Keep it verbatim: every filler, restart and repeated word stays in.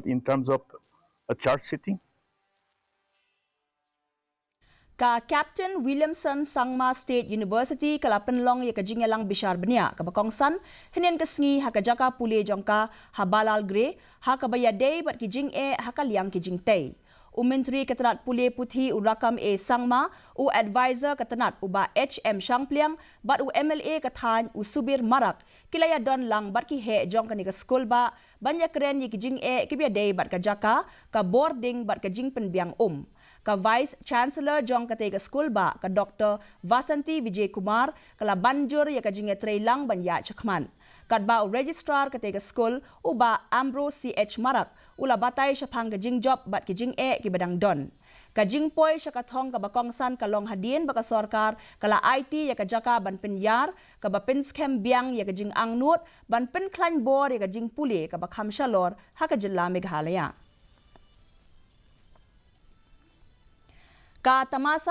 in terms of a charge sitting. Ka Captain Williamson Sangma State University ka la pynlong ïa ka jingïalang bishar bniah kaba kongsan hynnin ka sngi ha ka jaka pule jong ka ha Ballalgre, ha kaba ïadei bad ki jingeh ha ka liang ki jingtei. U Myntri ka tnat pule puthi u Rakkam A Sangma, u Advisor ka tnat u Bah H M Shangpliang bad u M L A ka thaiñ u Subir Marak ki la ïadon lang bad ki heh jong kane ka skul bah ban ïakren ïa ki jingeh kiba ïadei bad ka jaka, ka bording bad ka jingpynbiang um. Ka Vice Chancellor jong katei ka skul bah ka Doctor Vasanthi Vijay Kumar ka la ban jur ïa ka jingïatreilang ban ïaid shakhmat. Katba u Registrar katei ka skul u Bah Ambrose C H Marak u la batai shaphang ka jingjop bad ki jingeh kiba dang don. Ka jingpoi sha ka thong kaba kongsan ka long hadien ba ka sorkar ka la aiti ïa ka jaka ban pynïar, kaba pynskhem biang ïa ka jingangnud ban pynkhlaiñ bor ïa ka jingpule kaba kham shalor ha ka jylla Meghalaya. Ka tamasa